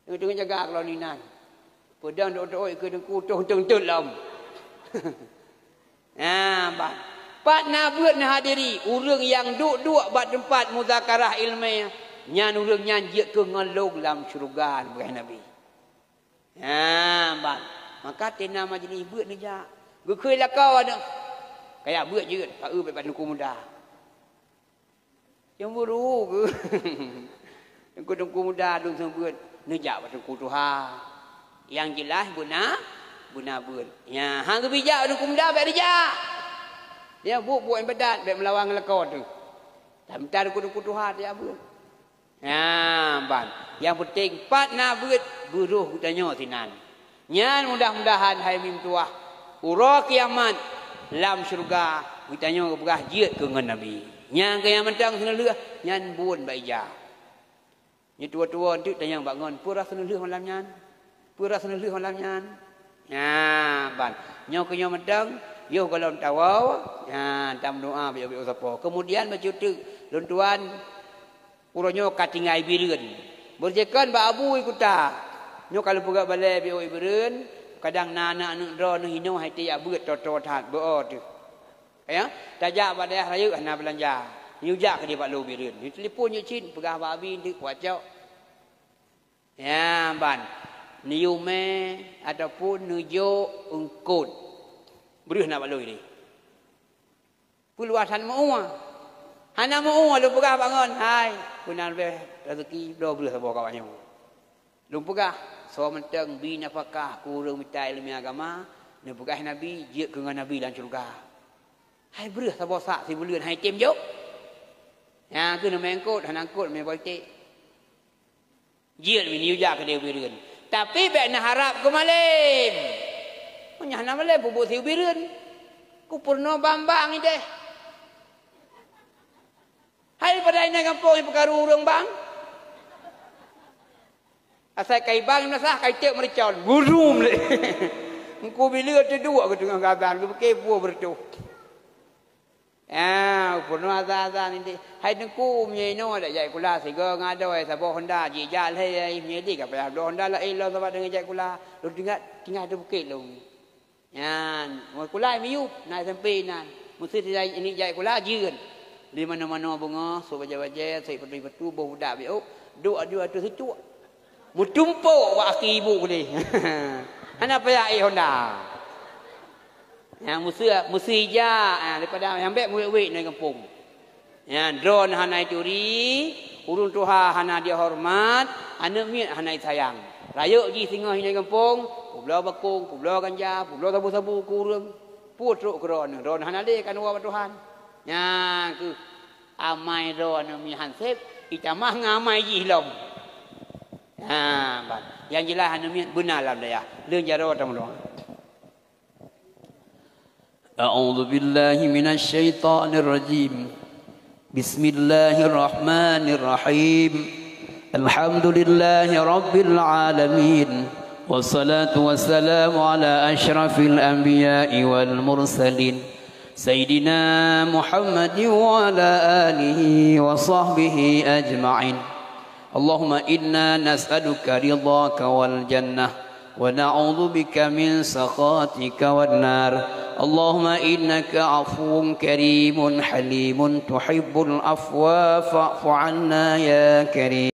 Teungoh-teungoh jaga keulôn inan. Peudong dok-dok keu Teungku toh teuntut lom. Nah, ban. Pat na beuet neuhadiri, ureuëng nyang duek-duek bak teumpat muzakarah iéleumé, nyan ureuëng nyan jeuet keu ngon lôn lam syeuruga, peugah Nabi. Nah, ban. Maka tena majlis beuet neujak. Geukheun lakoe aneuk. Kajak beuet jeuet, ka eu bak teungku muda. Cemburu keuh. Teungku-teungku muda lôn seumeubeuet neujak bak teungku tuha. Nyang jeulaih beuna, Beuna beuet. Nyan, han geubijak ureueng muda bèk dijak. Nyan buet-buet ibadat, bèk meulawan ngon lakoe teuh. Tamita dukun-dukun tuha tajak beuet. Nyan ban. Nyang peunteng pat na beuet beuroh geutanyoe sinan. Nyan mudah-mudahan hai meutuah, uroe kiamat lam syeuruga geutanyoe geupeugah jeuet keu ngon Nabi. Nyan keuh nyang mantong seuneulheueh nyan buet bak ija. Nyoe tuwo-tuwo eunteuk tanyong bak ngon, peue rasa neulheueh malam nyan? Peue rasa neulheueh malam nyan? Nyan ban. Nyoe keuh nyoe mantong, yoh gohlom tawoe, nyan tameudoa bak-bak sapo. Keumudian bacut teuk, lôn tuan, uroe nyoe ka tinggai Bireuen. Beureujeukon bak Abu i kuta. Nyoe ka lôn peugah balèe bak-bak Bireuen, kadang na aneuk-aneuk droeneuh inoe hai teuyak beuet toe-toe that, beuo teuh. Ya, tajak bak daerah rayeuk hana beulanja. Neujak keudeh bak lôn Bireuen. Neutelepon nyoe cit, peugah bak abi eunteuk kucok. Ya, ban. Neuyue mè ataupun neujok eungkôt. Breuh na bak lôn ideh. Peue luwah san meu-ue. Hana meu-ue lôn peugah bak ngon, hai, peunan beh raseuki, bloe breuh saboh keu awak nyoe. Lôn peugah, soe mantong bi nafakah keu ureueng mita ileumèe agama, neupeugah Nabi, jeuet keu ngon Nabi lam syeuruga. Hai breuh saboh sak sibuleuen han item jok. Nyang keuh neumè eungkôt, hana eungkôt mè politik. Jeuet meuneujak keudeh Bireuen. Tapi bèk neuharab keu malém. Meunyoe hana malém, peubuet si Bireuen. Kupeurunoe bang-bang ideh. Hai pada inan gampông nyang peukaru ureueng bang. Asai kai bang meunasah, kai teuk meurucon. Gudum lé. Engku Bireuen teuduek geuteungoh gaban, geupike peue beureutoh. Ah, peurunoe azan-azan ideh. Hai Teungku, meunyoe inoe dak jai kula sigoe ngon adoe saboh honda, jijak lhèe, meunyoe ideh ka payah bloe honda laén lom sabat deungon jai kula. Lôn tinggai, tinggai ateueh bukét lôn. Nyan, ngon kula miyup, na S M P inan. Meuseuti jai, ini jai kula jeuet. Di manoe-manoe beungoh, sôk bajèe-bajèe, sôk patu-patu, boh budak biôk, duek, duek ateueh seucok. Meutumpok bak aki ibu keudeh. Hana payah éh honda. Nyang meuseu, meuseu ija, ha, daripada nyang bèk meuwék-wék ngon gampông. Nyan, droeneuh hana ituri, ureueng tuha hana jihoreumat, aneuk miet hana isayang. Rayeuk jih singoh inoe gampông, peubloe bakong, peubloe ganja, peubloe sabu-sabu keu ureueng. Peue trok keu droeneuh, droeneuh hana lé keunoe bak Tuhan. Nyan keuh amai droeneuh meuhan sép, itamah ngon amai jih lom. Ha, ban. Nyang jeulaih aneuk miet beuna lam dayah. Lheueh jaroe tameudoa. أعوذ بالله من الشيطان الرجيم. بسم الله الرحمن الرحيم. الحمد لله رب العالمين. والصلاة والسلام على أشرف الأنبياء والمرسلين. سيدنا محمد وعلى آله وصحبه أجمعين. اللهم إنا نسألك رضاك والجنة، ونعوذ بك من سخطك والنار. اللهم إنك عفو كريم حليم تحب العفو فاعف عنا يا كريم.